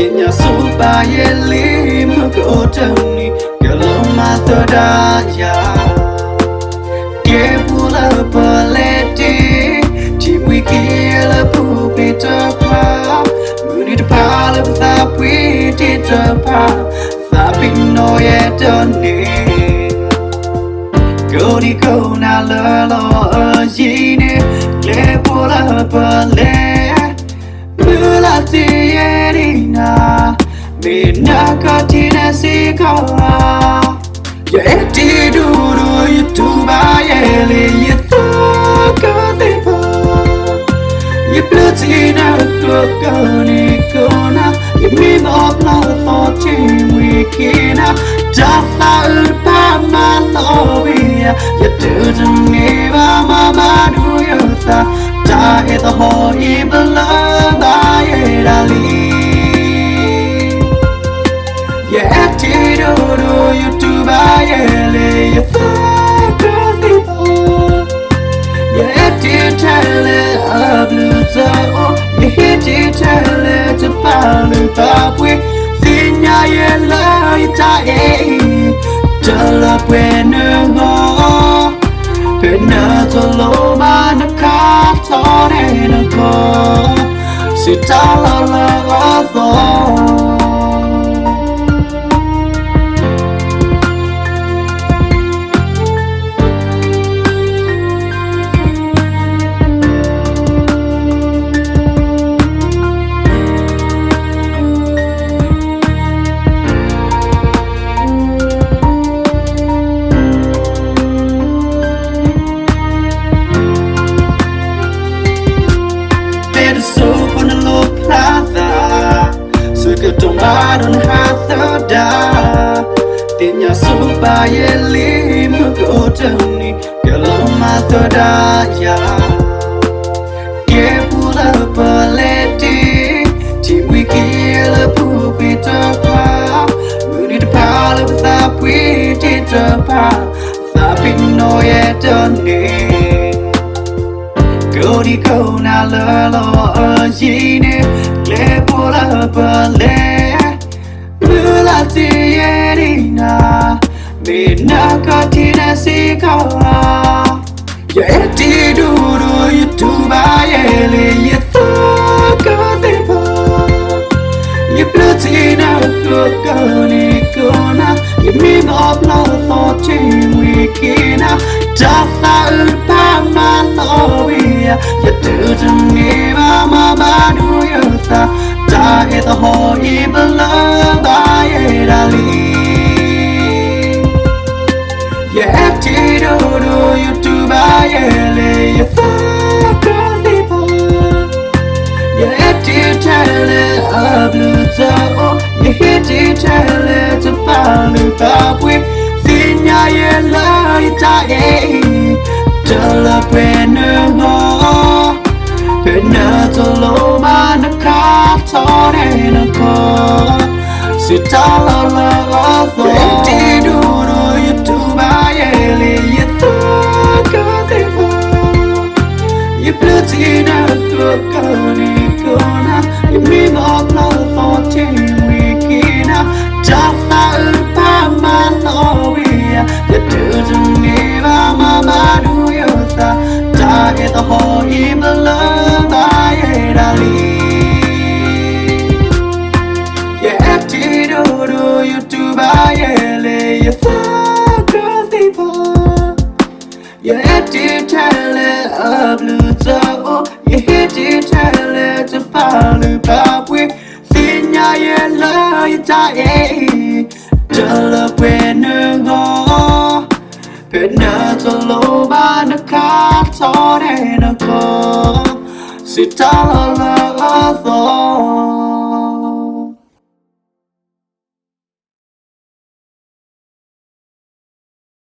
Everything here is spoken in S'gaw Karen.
သ့ၣ်ညါဆိပာ်ယဲလံ မုၢ်ကအိၣ်တနံၤ ကလီၤမၤသဒၣ်ယၤ ကဲပူၤလၢပလဲၤတ့ၢ် ထံၣ်မှံက့ၤလၢပူၤကွံာ်တဖၣ် မုၢ်နံၤတဖၣ်လၢပသးပှ့ၤတ့ၢ်တဖၣ် သးပ့ၤနီၣ်ယဲတန့ၢ် ကိးဒံကိးနၤလၢလီၢ်အယံၤန့ၣ် ကျဲဖိလၢပလဲၤ မုၢ်လၢ်တ့ၢ်ယဲဒံးနၤ မ့ၢ်နကထံၣ်န့ၣ်စ့ၢ်ကီး ယအဲၣ်တ့ၢ်ဒိၣ်ဒိၣ် ယတူၢ်ဘၣ်ယဲလံ ယသးကသ့ၣ်ဖီ ယဘျုးထံၣ်နဃုကန့ၢ်ကိးနၤ ယမ့ၢ်ဘၣ်ပျၢ်သီထံမှံက့ၤနၤ တၢ်သးအုးတဖၣ်မၤလီၤဝံၤယၤ ယတုၤတန့ၢ်ဘၣ်မၤဘၣ်ဒိယသး တၢ်အဲၣ်သဟီၣ်အံၤပလၢဘၣ်ယဲဒၣ်လံ ယအဲၣ်တ့ၢ်ဒိၣ်ဒိၣ် ယတူၢ်ဘၣ်ယဲလံ ယသးကသ့ၣ်ဖီ ယအဲၣ်တ့ၢ်ထဲလဲၣ်အဘျုးတအိၣ် ယဟ့ၣ်တ့ၢ်ထဲလဲၣ်တပာ်လုၢ်ပာ်ပှ့ၤ သ့ၣ်ညါယဲလၢယတၢ်အဲၣ်အံၤ တလၢပှဲၤနဂီၢ် ဖဲနတလိၣ်ဘၣ်နခါထီၣ်န့ၣ်နကီၢ် စံးတၢ်လီၤလၢအသီ တဲတစိၤဖိနလိၣ်ဖျါသး ဆၢကတီၢ်မးဒီးနဟးသဒၣ် သ့ၣ်ညါဆိပာ်ယဲလံ မုၢ်ကအိၣ်တနံၤ ကလီၤမၤသဒၣ်ယၤ ကဲပူၤလၢပလဲၤတ့ၢ် ထံၣ်မှံက့ၤလၢပူၤကွံာ်တဖၣ် မုၢ်နံၤတဖၣ်လၢပသးပှ့ၤတ့ၢ်တဖၣ် သးပ့ၤနီၣ်ယဲတန့ၢ် ကိးဒံကိးနၤလၢလီၢ်အယံၤန့ၣ် ကျဲဖိလၢပလဲၤ မုၢ်လၢ်တ့ၢ်ယဲဒံးနၤ မ့ၢ်နကထံၣ်န့ၣ်စ့ၢ်ကီး ယအဲၣ်တ့ၢ်ဒိၣ်ဒိၣ် ယတူၢ်ဘၣ်ယဲလံ ယသးကသ့ၣ်ဖီ ယဘျုးထံၣ်နဃုကန့ၢ်ကိးနၤ ယမ့ၢ်ဘၣ်ပျၢ်သီထံမှံက့ၤနၤ တၢ်သးအုးတဖၣ်မၤလီၤဝံၤယၤ ယတုၤတန့ၢ်ဘၣ်မၤဘၣ်ဒိယသး တၢ်အဲၣ်သဟီၣ်အံၤပလၢဘၣ်ယဲဒၣ်လံ ယအဲၣ်တ့ၢ်ဒိၣ်ဒိၣ် ယတူၢ်ဘၣ်ယဲလံ ယသးကသ့ၣ်ဖီ ယအဲၣ်တ့ၢ်ထဲလဲၣ်အဘျုးတအိၣ် ယဟ့ၣ်တ့ၢ်ထဲလဲၣ်တပာ်လုၢ်ပာ်ပှ့ၤ သ့ၣ်ညါယဲလၢယတၢ်အဲၣ်အံၤ တလၢပှဲၤနဂီၢ် ဖဲနတလိၣ်ဘၣ်နခါထီၣ်န့ၣ်နကီၢ် စံးတၢ်လီၤလၢအသီ ယအဲၣ်တ့ၢ်ဒိၣ်ဒိၣ် ယတူၢ်ဘၣ်ယဲလံ ယသးကသ့ၣ်ဖီ ယဘျုးထံၣ်နဃုကန့ၢ်ကိးနၤ ယမ့ၢ်ဘၣ်ပျၢ်သီထံမှံက့ၤနၤ တၢ်သးအုးတဖၣ်မၤလီၤဝံၤယၤ ယတုၤတန့ၢ်ဘၣ်မၤဘၣ်ဒိယသး တၢ်အဲၣ်သဟီၣ်အံၤပလၢဘၣ်ယဲဒၣ်လံ ယအဲၣ်တ့ၢ်ဒိၣ်ဒိၣ် ယတူၢ်ဘၣ်ယဲလံ ယသးကသ့ၣ်ဖီ ယအဲၣ်တ့ၢ်ထဲလဲၣ်အဘျုးတအိၣ် ယဟ့ၣ်တ့ၢ်ထဲလဲၣ်တပာ်လုၢ်ပာ်ပှ့ၤ သ့ၣ်ညါယဲလၢယတၢ်အဲၣ်အံၤ တလၢပှဲၤနဂီၢ် ဖဲနတလိၣ်ဘၣ်နခါထီၣ်န့ၣ်နကီၢ် စံးတၢ်လီၤလၢအသီ